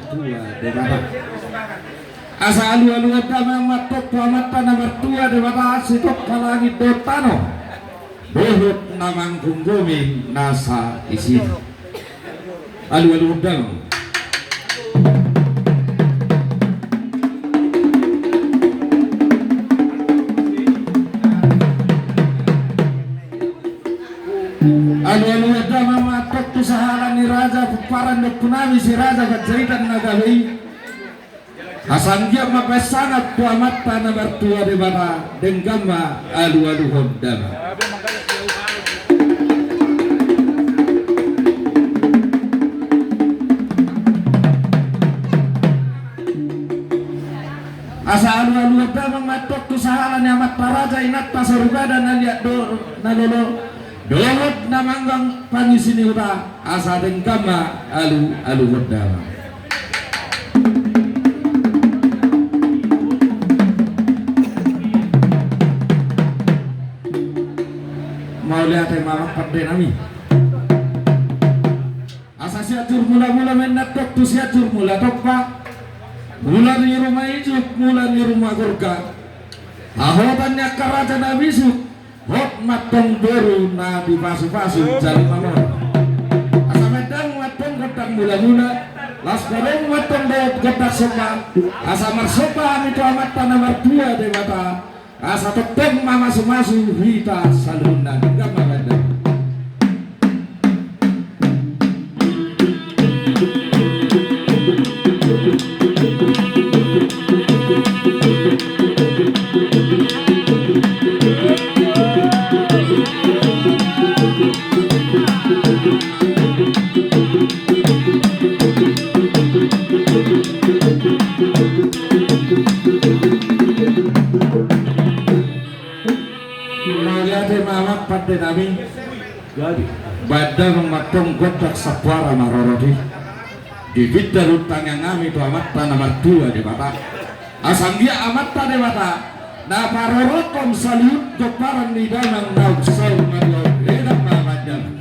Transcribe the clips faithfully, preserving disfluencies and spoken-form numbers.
Tua Debata. Asa alualuhon damang ma antong tu Amanta na martua Debata, sitongka langit dohot tano, dohot na manghumhumi nasa isina. Alualuhon damang. Alualuhon damang ma antong tu sahala ni raja pomparan ni ompunami si Raja Panjaitan na gabe i. Asa anggiat ma bahen sangap tu Amanta na martua Debata, denggan ma alualuhon damang. Asa alualuhon damang ma antong tu sahala ni amanta raja, inanta soripada na liat dohot na lolo, dohot na manggang pangisi ni huta, asa denggan ma alualuhon damang. Mauliate ma amang pande nami. Asa Sianjur Mulamula ma antong tu Sianjur Mulatompa, mula ni ruma ijuk, mula ni ruma gorga. Hahotan ni angka raja na bisuk, hot ma antong boru na dipasupasu jala mamora. Asa mandang ma antong gondang mulamula, laos adong ma antong dohot gondang somba. Asa marsomba hami tu Amanta na martua Debata, asa tongtong mamasumasu hita saluhutna. Denggan ma bahen damang. Mauliate ma amang pande nami. Bahen damang ma antong gondang sampoara marorot i. Di pinda runtang i hami tu Amanta na martua Debata, asa anggiat Amanta Debata na parorothon saluhut pomparan ni damang naung saur matua on. Denggan ma bahen damang.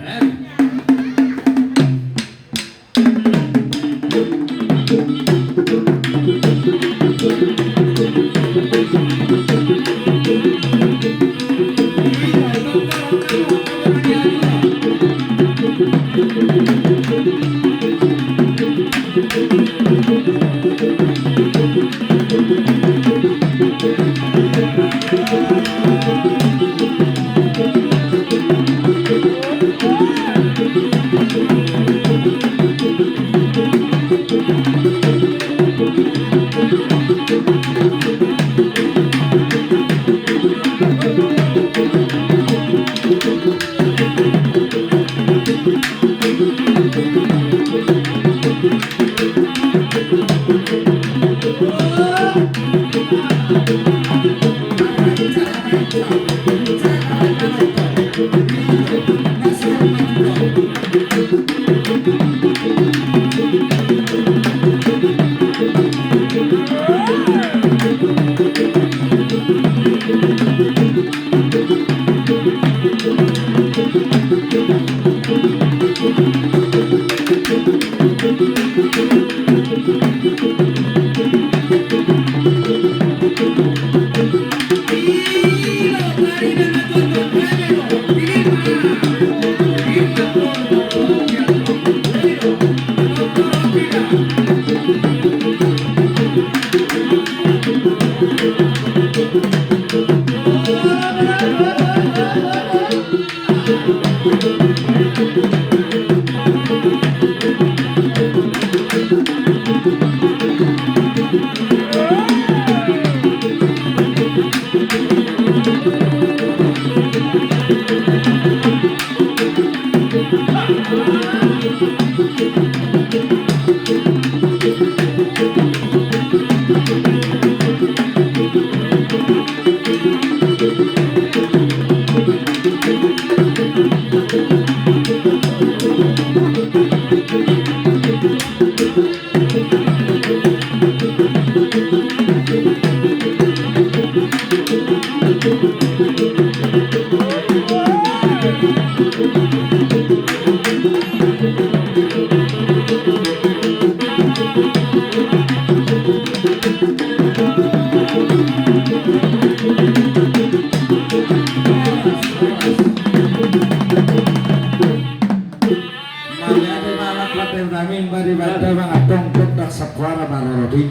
Mauliate ma amang pande nami, mari bahen damang antong gondang sampoara marorot i.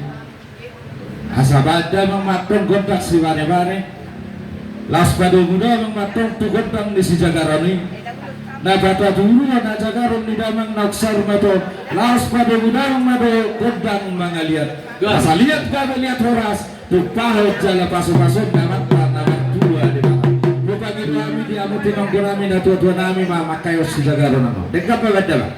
Asa bahen damang ma antong gondang sibanebane. Laos padomu damang ma antong tu gondang ni sijagaron i. Na patatu rua na jagaron ni damang na uksa rumah to. Laos padomu damang ma do gondang mangaliat. Asa liat gabe liat horas. Tumpahon jala pasupasu damang na martua di bata. Rupani nami di hamu tinonggo nami, na tuatua nami ma mangkayon sijagaron on. Denggan ma bahen damang.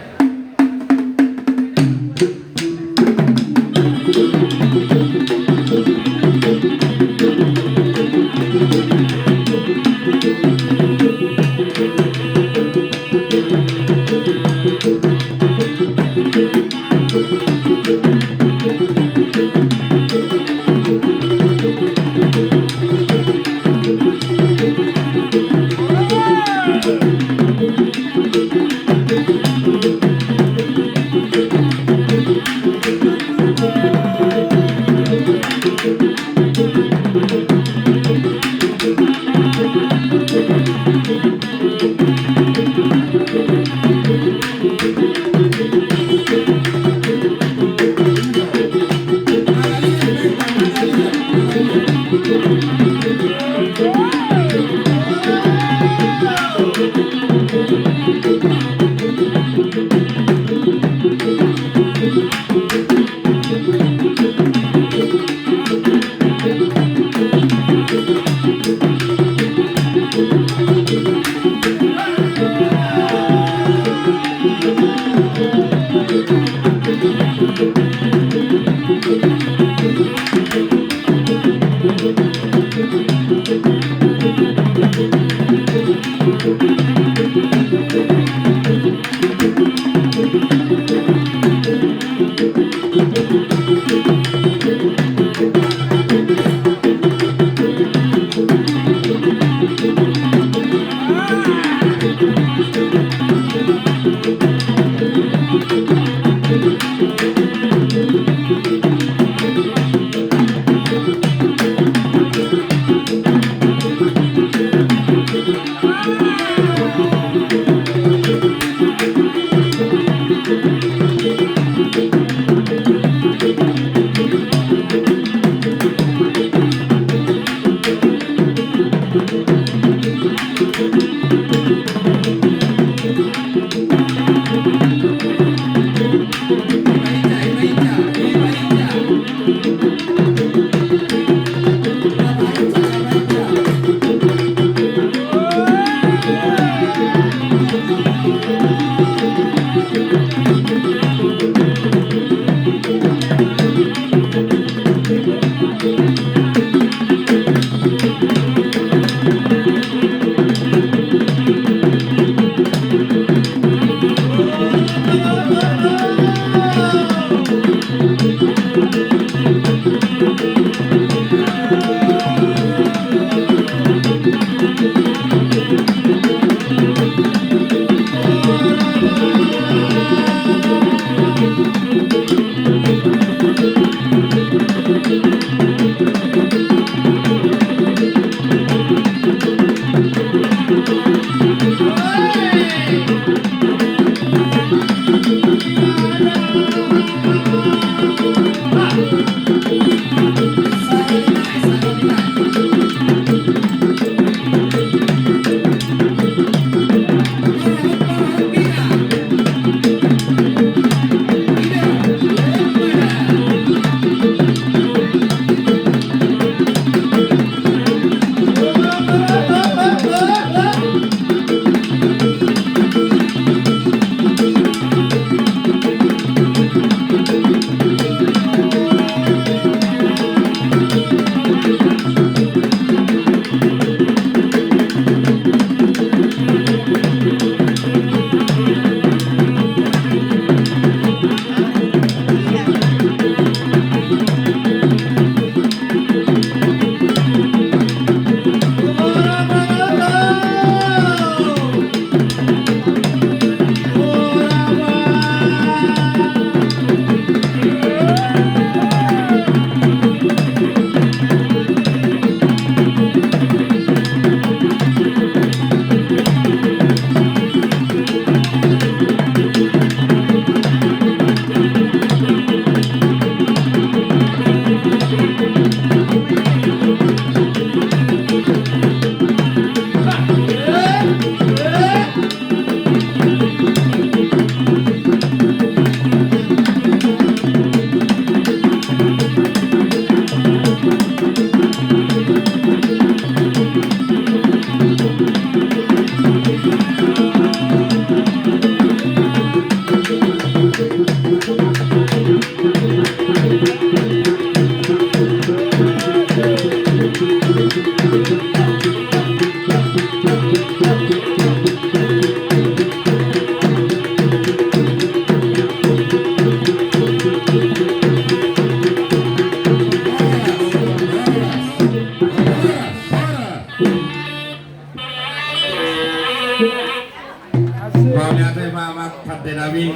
Mauliate ma amang pande nami.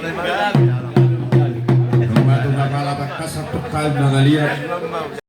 Nunga tung apala tangkas sampulu taon mangaliat.